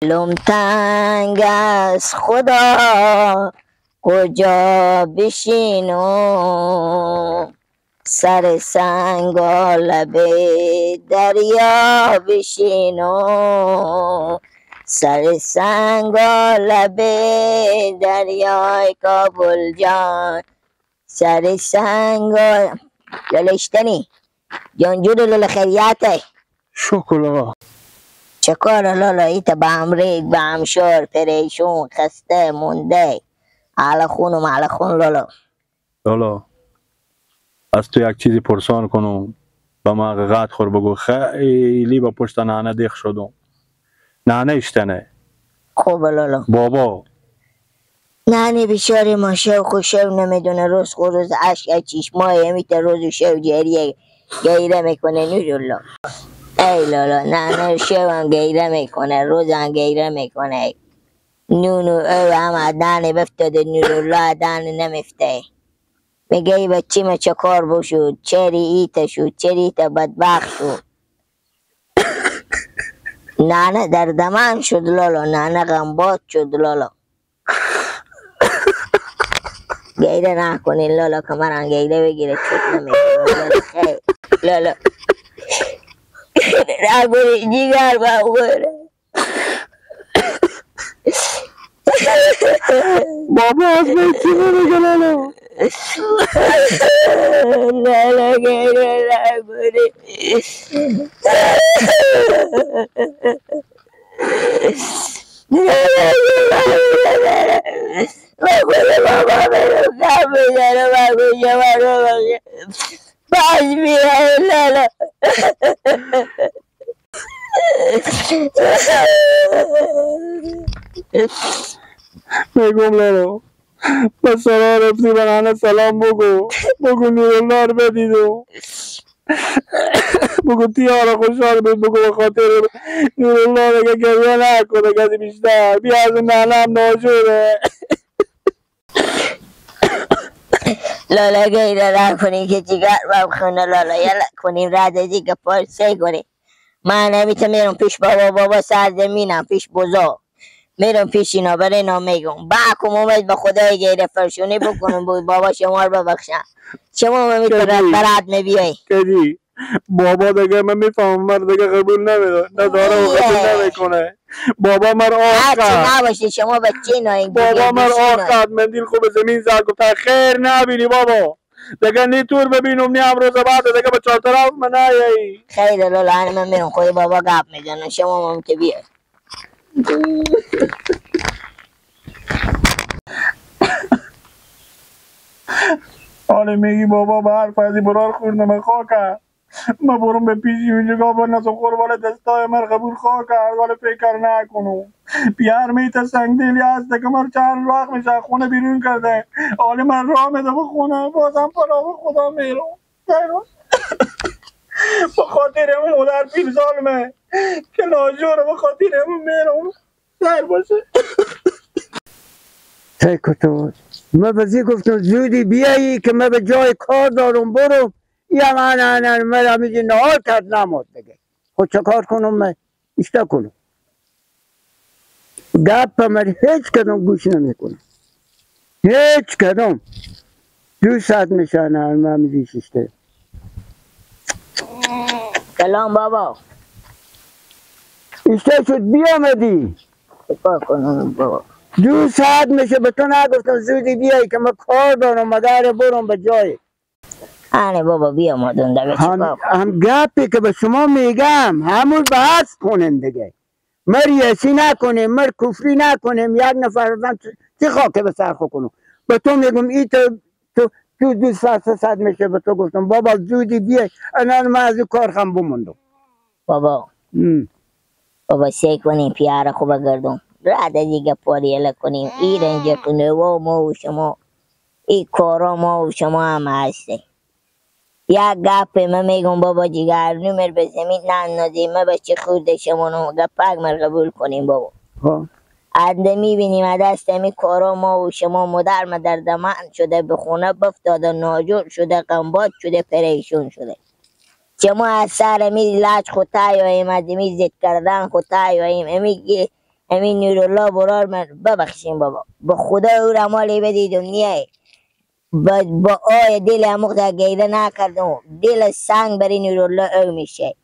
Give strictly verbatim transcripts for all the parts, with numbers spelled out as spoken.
دلم تنگ از خدا کجا بشینم، سر سنگا لب دریا بشینم، سر سنگا لب دریای کابل جان، سر سنگا. لالا اشتنی جان جور لالا خیریته؟ شکر لالا. چه کار لالا؟ ایتا به هم ریگ، به هم شار، پریشون، خسته، مونده، اهل خونم، اهل خون لالا. لالا، از تو یک چیزی پرسان کنم، به ما حقیقت خور بگو. خیلی به پشت ننه دیخ شدم. ننه اشتنه. خوب لالا. بابا. ننه بیچاره ما شو خو شو نمی‌دونه، روز خو روز اشک از چشمای همیته روز و شو جریه گریه می‌کنه نورالله. ای لالا، ننه شو هم گریه می‌کنه، روز هم گریه می‌کنه. نون و او هم از دهنه بفتاده، نورالله از دهنه نمیفته. میگه ای بچه ما چه کار بشود، چری ایته شد، چری ایته بدبخت شد. ننه دردمند شد لالا، ننه غمباد شد لالا. گریه نکنین لالا، که من گریه بگیره چوب نمی‌کنم. خیر لالا. نگوری جیگر بخوره. بابا، از من چی می‌گه لالا؟ لالا، گریه نکنی. لالا، لالا، لالا. من خود بابا می‌رم، گپ می‌زنم، من کجا من رو بخیر. باز می‌رم، لالا. می‌گم لالا، به سرا رفتی به ننه سلام بگو، بگو نورالله رو بدیدم. بگو تیارا خوشحال بود، بگو به خاطر نورالله دیگه گریه نکنه کسی بیشتر. بیا از اون ننه هم ناجوره. لالا گریه نکنی که جیگر بم خونه لالا، یلا کنیم رد از این گپا سی کنیم. من همیته میرم پیش بابا، بابا سرزمینم، پیش بزرگ. میرم پیش اینا، بر اینا میگم. بحکم اومد به خدای غیر فرشونی بکنم بود بابا شما رو ببخشم. شما هم همیته کدی؟ رد برد می‌بیایی. کدی؟ بابا دیگه من می‌فهمم، مر دیگه قبول نمی‌کنه، نداره و قبول نمی‌کنه. بابا مر آخ هر چی کرد. نباشه، شما بچه نایین دیگه، بابا مر بچه آخ نایین. کرد، مندیل خوب زمین زد، گفت خیر نبینی بابا. دیگه نی تور ببینم، نی امروز بعد دیگه به چهار طرف من نیایی. خیر لالا، من میرم خود بابا گپ می‌زنم، شما هم که بیاید. حالی میگی بابا به حرف ازی برار خوردم خاکه. ما برم به پیشی اونجا با نسخور ولی دستای مر قبول خاکه، ولی فکر نکنم. پیار میته سنگ دلی هست که مر چند وقت میشه خونه بیرون کرده. حالی من راه میده به خونه، بازم پناه به خدا میرم. به خاطر اون مادر پیر ظالمه که ناجوره، به خاطر اون میرم. سر باشه. تی کتو. من بزی گفتم زودی بیایی که من به جای کار دارم، برو. یا من انا مرا میگه نهار کرد نماد دیگه. خود چه کار کنم من؟ اشتا کنم. گپ مر هیچ کدوم گوش نمی‌کنه. هیچ کدوم. دو ساعت می‌شنه من می‌دی شیشته. سلام بابا. اشته شد بیامدی. چیکار کنم بابا؟ دو ساعت می‌شه به تو نگفتم زودی بیای که من کار دارم، مدار برم به جای. آنه بابا، بیا ما دونده به هم، چیکار کنم؟ هم گپی که به شما می‌گم، همون بحث کنین دیگه. مر یسی نکنیم، مر کفری نکنیم، یک نفر بزن چی خاکه به سر خو کنم. به تو می‌گم، ای تو، تو، تو دو ساعت، سه ساعت می‌شه به تو گفتم، بابا زودی بیای، الان من از این کار خم بموندم. بابا. ام. بابا، سعی کنیم پیاره خوب گردم. راه ده دیگه پاری اله کنیم. ای رنج کنه و ما و شما. ای کارا ما و شما هم هسته. یک گپ من می‌گم بابا جیگر، نومر به زمین نندازیم. من بچه خورد شما نو گپک مر قبول کنیم بابا. ها. انده می‌بینیم از دست همی کارا ما و شما مادر ما دردمند شده، به خونه بفتاده، ناجور شده، غمباد شده، پریشون شده. شما از سر می لج خو تایویم، از می ضد کردن خو تایویم. امی گی-، امی نورالله برار من ببخشین بابا. به خدا او رمالی بدیدم نیه. با، با آی دل اموق در گیره نکردم. دل سنگ بری نورالله او می‌شه.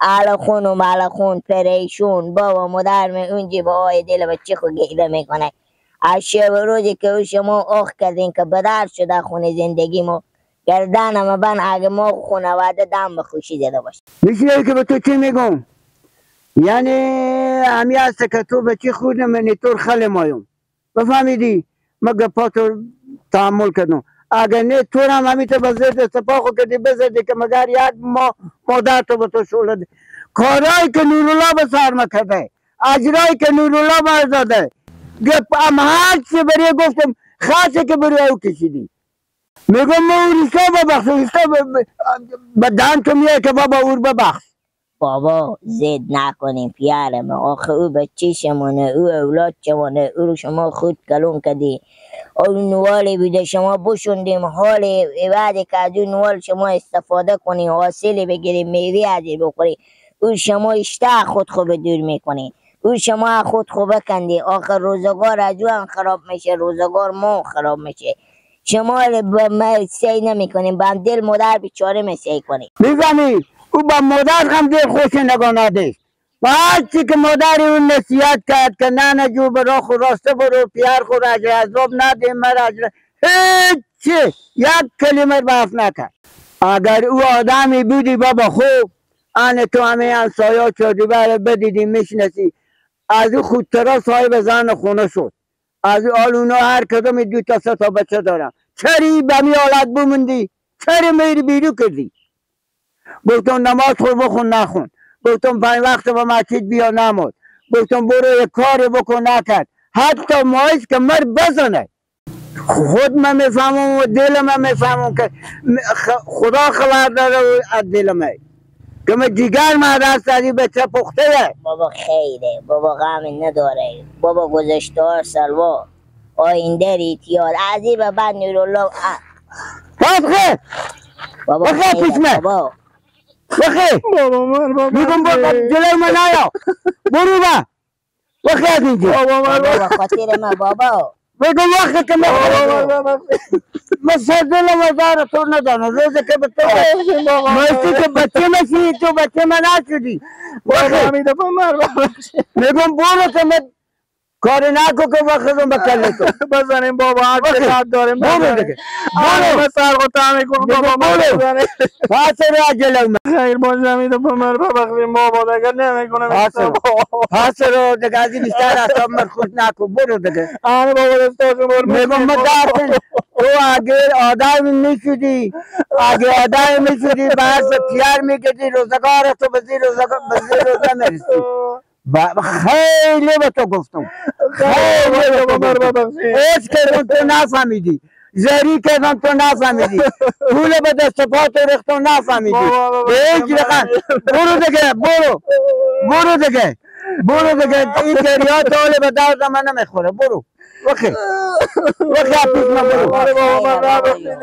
الخون و ملخون، پریشون، بابا مادر من اونجی با آی دل بچه خو گیره می‌کنه. از شب و روزی که او شما آخ کردین که بدر شده خون زندگی ما. گردن ما بند اگه ما خانواده دم به خوشی زده باشه. می‌شه که به تو چی می‌گم؟ یعنی همی هست که تو به چی خود منی تور خل مایم. بفهمیدی؟ من گپا تو تحمل کردم. اگه نه تو هم همی تو به ضد سپاه خو کردی، بزدی که مگر یک ما مادر تو به تو شوله دی. کارایی که نورالله به سر ما کرده، اجرایی که نورالله به داده، گپ هم هر چی بری گفتم، خاصه که بری او کشیدی. می‌گم ما او ریشا ببخش، او ریشا ب-، ب-، به دهن تو میاد که بابا اور ببخش. بابا، ضد نکنیم پیار ما. آخه او بچه شمانه، او اولاد شمانه، او رو شما خود کلون کردی. او نوالی بوده شما بشوندیم، حال بعدی که از اون نوال شما استفاده کنیم، حاصلی بگیریم، میوه از این بخوریم. او شما اشته خود خو به دور می‌کنی، او شما خود خو بکندی. آخر روزگار از او هم خراب می‌شه، روزگار ما خراب می‌شه. شما ره به ما سعی نمی‌کنیم، به هم دل مادر بیچاره ما سعی کنیم. می‌فهمی؟ او به مادر هم دل خوش نگاه نداشت. و هر چی که مادر اون نصیحت کرد که نه، نه جو برو، خو راسته برو، پیار خو را اجر عذاب نده، مر اجر، هیچ چی، یک کلمه به حرف نکرد. اگر او آدمی بودی بابا خوب، ان تو همه همسایا چادیبر بدیدی، می‌شناسی، از او خودترا صاحب زن خونه شد. از او حال اونا هر کدوم دو تا سه تا بچه دارن. چری به می حالت بموندی؟ چری میری بیرو کردی؟ گفتم نماز خو بخون، نخون. گفتم پنج وقت به مسجد بیا، نمود. گفتم برو یک کاری بکن، نکرد. حتی مایز که مر بزنه. خود من می‌فهمم و دل من می‌فهمم که م-، خ-، خدا خبر داره از دل من که من جگر من دست از این بچه پخته یه. بابا خیره، بابا غم نداره، بابا گذشته ها سلوا، آینده ریتیال، از این به بعد نورالله، اه. بابا خیر. بابا بخیر خیره، پیش من. بابا. بخیر. بابا مر بابا. می‌گم بابا جلو من نیا. برو با. وخی از اینجا. بابا، بابا، به خاطر من، بابا. بگو وخی که من، بابا، بابا، بابا. من سر دل مزار تو ندانم. روزی که به تو، بابا، من تو که بچه نشی، تو بچه من نشدی. بابا، وخی. همین دفعه مر بابا. می‌گم برو که من کاری نکو که وخی رو به کله تو. بزنیم بابا، هر چه وخی. درد داریم برو بزنیم. دیگه. آه، برو. من سر خود تعمیر کنم، می‌گم بابا، من برو. بزنیم. پس رو عجله اومد. خیر باشه، همین دفعه مر ببخشیم بابا، دیگه نمی‌کنم این پس رو. کارو. پس رو دیگه از این بیشتر اعصاب مر خود نکن، برو دیگه. آره بابا، دست شما رو می‌گم، من بگیریم. دستم، تو اگه آدم می‌شدی، اگه آدم می‌شدی، به حرف پیار می‌گردی، روزگار تو به زیر روزگار، به زیر روزگار نرسی. و خیلی به تو گفتم. خیلی خیلی به تو بابا، گفتم. ببخشید. هیچ کدوم تو نفهمیدی. زری کدوم تو نفهمیدی. پول به دست پا تو ریختم نفهمیدی. بابا، بابا، به هیچ بابا. رقم. برو دیگه، برو. برو دیگه. برو دیگه. این گریات حال به درد من نمیخوره. برو. وخی. وخی پیش من برو. آره بابا، من راه ببخشید.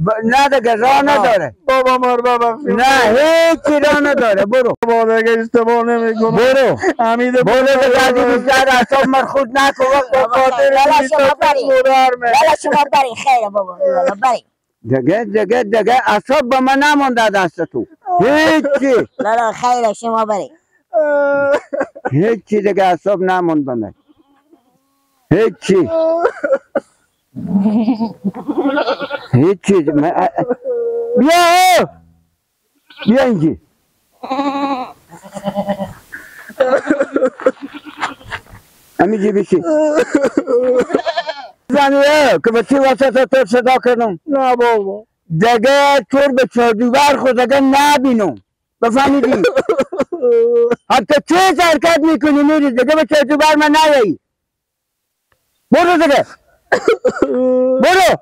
ب-، نه دیگه، راه نداره. بابا، مار ببخشید. نه، هیچی راه نداره، برو. بابا، دیگه اشتباه نمی‌کنم. برو. حمید برو دیگه، از این بیشتر اعصاب مر خود نکن. به خاطر لالا، شما برین. مادر من. لالا، شما برین. خیره بابا، لالا، برین. دیگه، دیگه، دیگه اعصاب به من نمانده دست تو. هیچی. لالا، خیره، شما برین. هیچی دیگه اعصاب نماند به من. هیچی. هیچی. من، ا، ا، بیا! بیا اینجی. امی جی بیشی. زنیه که به چی واسطه تو صدا کردم؟ نه بابا. دیگه تور به چادوبر خود دیگه نبینم. بفهمیدی؟ حتی چه حرکت می‌کنی می‌ری دیگه به چادوبر من نیایی. برو دیگه. برو.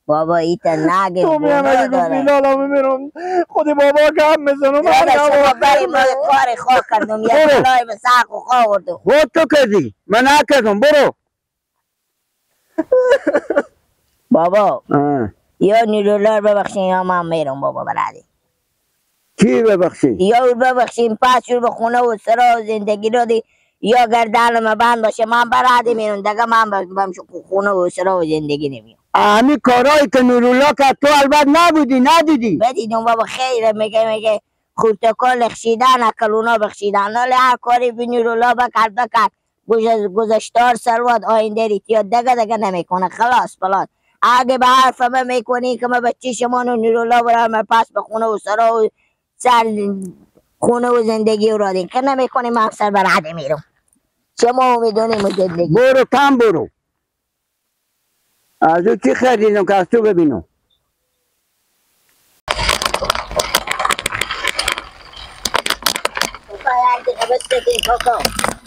بابا، ایتا نگه، تو می‌ام گناه اگه گفتی داره. لالا می‌میرم. خودی بابا گپ می‌زنم، لالا، هر شما گپ بری، ما می‌زنم. کار خواه کردم. یه برو. بلای به سر خو خواه وردم. خود تو کردی. من نکردم. برو. بابا، آه. یا نورالله رو ببخشین یا من می‌رم بابا، برادی. کی ببخشی؟ یا او ببخشین، پس رو به خونه و سرا و زندگی را دی. یا گردنم بند باشه، من برادی میرون دگه، من ب-، بم شو خونه و سرا و زندگی نمیام. همی کارایی که نورالله کرد، تو البت نبودی، ندیدی. بدیدم بابا، خیره، میگه، میگه، خورتکا لخشیدن، اکلونا بخشیدن. ولی هر کاری بی نورالله بکرد، بکرد. گذ-، گذشته ها سرواد، آینده ریتیا دگه دگه نمی‌کنه. خلاص، فلان. اگه به حرف من می‌کنی که من بچه شما نو نورالله برای من پس به خونه و سرا و سر خونه و زندگی و رادین که نمی‌کنی، من سر بر عده میرم. شما می‌دونی مو زندگی. برو، کم برو. از او چی خریدم که از تو ببینم؟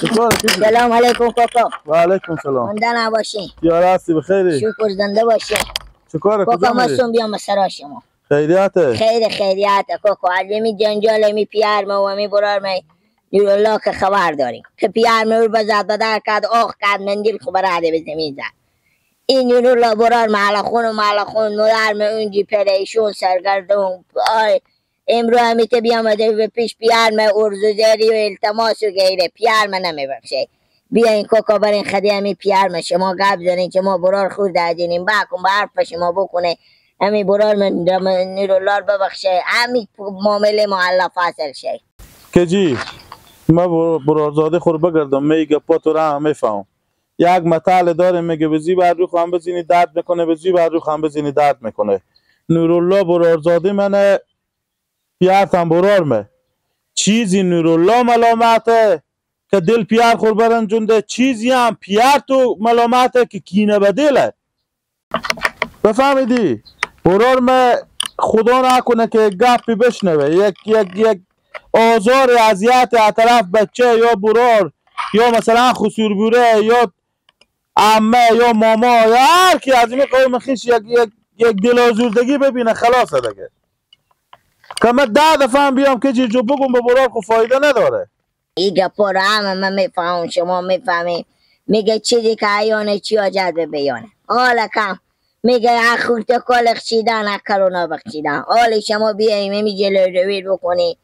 چطور هستی؟ سلام علیکم کاکا. و علیکم سلام. زنده نباشین. یار هستی، بخیری؟ شکر، زنده باشین. چه کاره؟ کاکا، کجا ما میری؟ سون بیام به سرا شما. خیریته؟ خیر خیریته کاکا. از امی جنجال امی پیار ما و امی برار ما نورالله که خبر داریم که پیار ما او بزد بدر کرد، آخ کرد، مندیل خو بر عده به زمین زد. این نورالله برار محل خون و محل خون، مادر ما اونجی پریشون، سرگردون. آی، امرو همی ته بیامده به پیش پیار ما، عرض و زاری و التماس و غیره. پیار ما نمیبخشه. بیاین کاکا، برین خدی همی پیار ما، شما گپ زنین، شما برار خور دادینین، بکن به حرف شما بکنه. همی برار من، من نورالله رو ببخشه، همی معامله ما الله فاصل شه. که جی، ما بر-، برارزاده خور بگردم، می گپا تو را هم میفهم. یک متل داره میگه: به زیب هر رو خم بزنی درد می‌کنه، به زیب هر رو خم بزنی درد می‌کنه. نورالله برارزاده منه، پیار تن برار مه. چیزی نورالله ملامته که دل پیار خور برنجونده، چیزی هم پیار تو ملامته که کینه به دله. بفهمیدی؟ برار مه خدا نکنه که گپی بشنوه، یک، یک، یک آزار، اذیت از طرف بچه یا برار یا مثلاً خسور بوره یا عمه یا ماما یا هر کی از این قوم خیش یک، یک، یک دل آزردگی ببینه، خلاصه دیگه. که من ده دفعه هم بیام که جیر جو بگم، به برار خو فایده نداره. ای گپا رو همه من می‌فهمم، شما می‌فهمین. میگه چیزی که عیانه چی حاجت به بیانه. حال کم. میگه اخوک تا کالخ چیدن، اکل و نابخ چیدن. حال شما بیاییم، امی جلو رویر بکنی.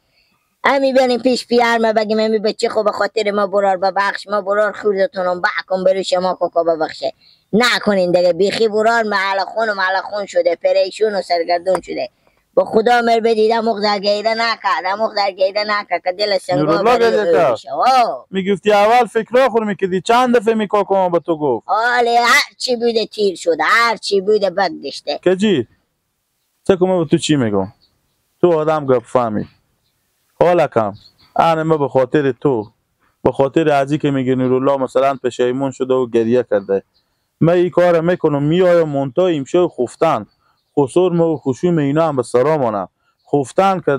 امی بیانیم پیش پیار ما بگیم، امی بچه خو به خاطر ما برار ببخش، ما برار خوردتونم بکن، برو شما کوکا ببخشه. نکنین دیگه، بیخی برار محل خون و محل خون شده، پریشون و سرگردون شده. به خدا مر بدی، دماغ در گیره نکه، دماغ در گیره نکه که دل سنگا نورالله بری گریه کرد. بشه. آه. می‌گفتی اول فکرا خور می‌کردی، چند دفعه می کاکا ما به تو گفت؟ آله، هر چی بوده تیر شده، هر چی بوده بد داشته. کجی؟ چه کنم به تو چی می‌گم؟ تو آدم گپ فهمی. حالا کم. انه ما به خاطر تو، به خاطر ازی که میگه نورالله مثلاً پشیمون شده و گریه کرده، من این کار می‌کنم، میایم مونتا ایمشو خفتن، خسور ما و خشوم اینا هم به سرا مانه. خفتن که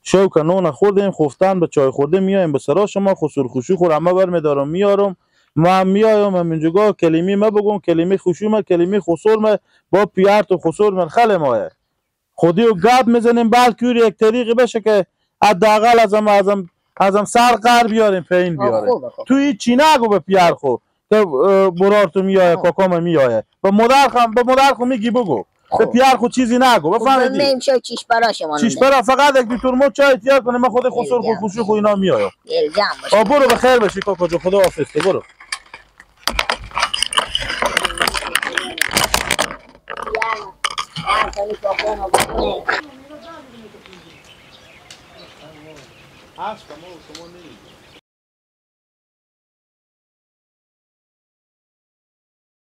شو که نون خوردیم، خفتن به چای خورده میایم به سرا شما، خسور خشو خور همه بر می‌دارم میارم. ما هم میایم همینجگاه کلمه ما بگم، کلمه خشومه، کلمه خسور ما با پیارت و خسور من خل مایه. خودی و گپ می‌زنیم، بلکه او یک طریقی بشه که حداقل ازم، ازم، ازم سر قر بیاریم، پایین بیاره. خوبه، خوبه. تو هیچ چی نگو به پیار خو که، اه، برار تو میایه، آه. کاکام میایه. به مادر خم، به مادر خو میگی بگو. به پیار خو چیزی نگو، بفهمیدی؟ من امشب چیش برا شما چیش برا، فقط یک دو ترموز چای تیار کنه، من خود خسور خو، خشو خو اینا میایم. الزام باشه. آه، برو، به خیر بشی کاکا جو، خدا حافظ تو، برو.